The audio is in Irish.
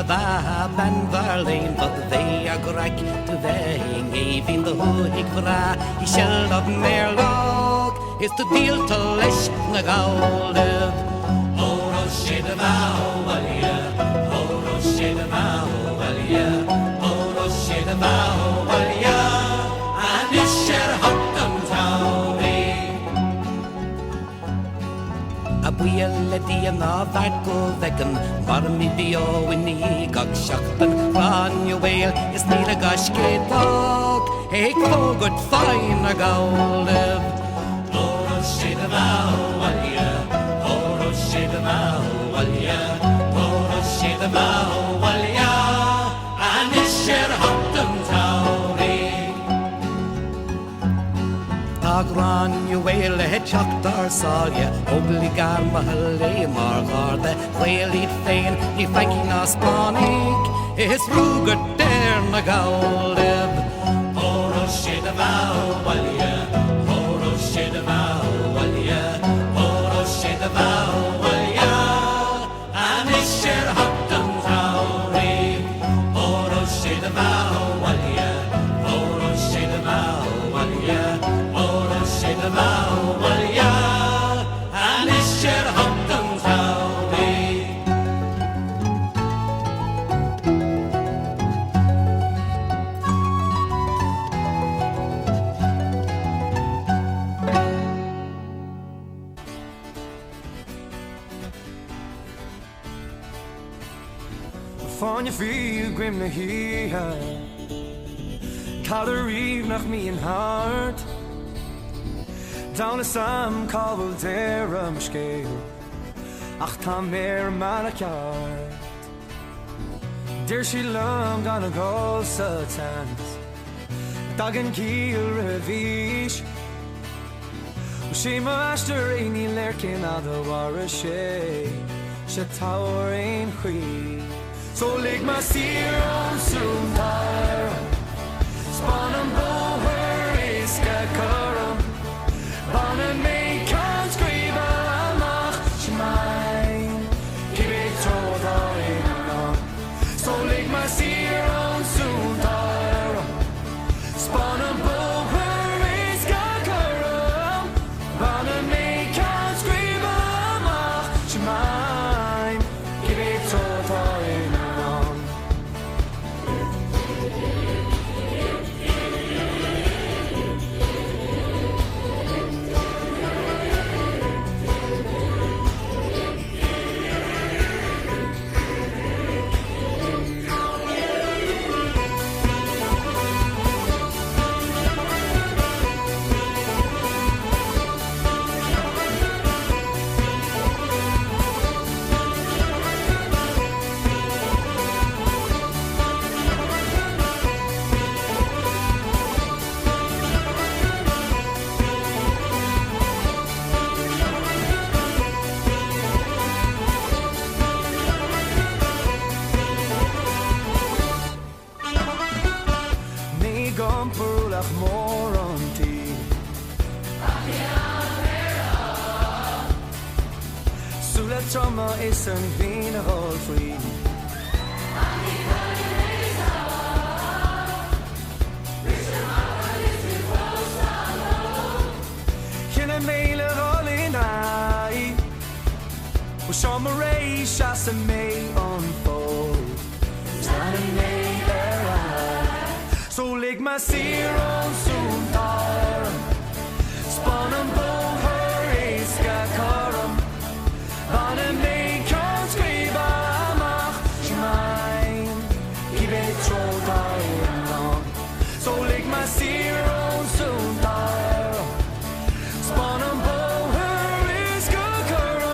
bheatha bean Mharlene fad bheidh ár gcraic do bheith i ngéibheann do dhúthaigh bhreá i seilbh méarlorg is tú díolta leis na Gallaibh. Óró sé do bheatha abhaile, óró sé do bheatha abhaile, óró sé do bheatha abhaile, anois ar theacht an tsamhraidh. A bhuí le Dia ná bheart go bhfeiceann Mairimid beo i ndiaidh gach seachtain Gráinne Mhaol is 1,000 gaiscéadach Ag fógairt fáidh na Gallaibh. Óró sé do bheatha abhaile, óró sé do bheatha abhaile, óró sé do bheatha abhaile, anois ar theacht an tsamhraidh. Tá Gráinne Mhaol le teacht thar sáile, Óglaigh armtha léi mar gharda, Gaeil iad féin, ní Francaigh ná Spáinnigh, is ruagairt ar na Gallaibh. Óró sé do bheatha abhaile, óró sé do bheatha abhaile, óró sé do bheatha abhaile, anois ar theacht an tsamhraidh. Óró sé do bheatha abhaile, óró sé do bheatha abhaile, óró sé do bheatha abhaile, anois ar theacht an tsamhraidh. Fáinne fí i gcoim na hoíche Tada riamh nach mbíonn thart Deamhan a fhios a'm cá bhfuil deireadh mo scéil Ach tá mé ar an mbealach ceart Deir sí liom gan a dhul sa tseans Dtagann ciall roimh aois 'Sé m'aistear é ní léir cén fhad a mhairfidh sé Sea tabhair aon chaoi So lig mé saor ón súntar 'Spáin an bóthar éasca cothrom Bainfidh mé ceann scríbe amach Sin m'aidhm cibé treo atá i ndán So lig mé saor ón súntar 'Spáin an bóthar éasca cothrom Bainfidh mé ceann scríbe amach Sin m'aidhm cibé treo atá i ndán. Mé ag iompar ualach mór an tí. Súile troma is an ghrian a dhul faoi. Chinneadh mé le dhul in aghaidh. Ó seo mo ré, seasfaidh mé an fód. Is leanfaidh mé ar aghaidh. So lig mé saor ón súntar.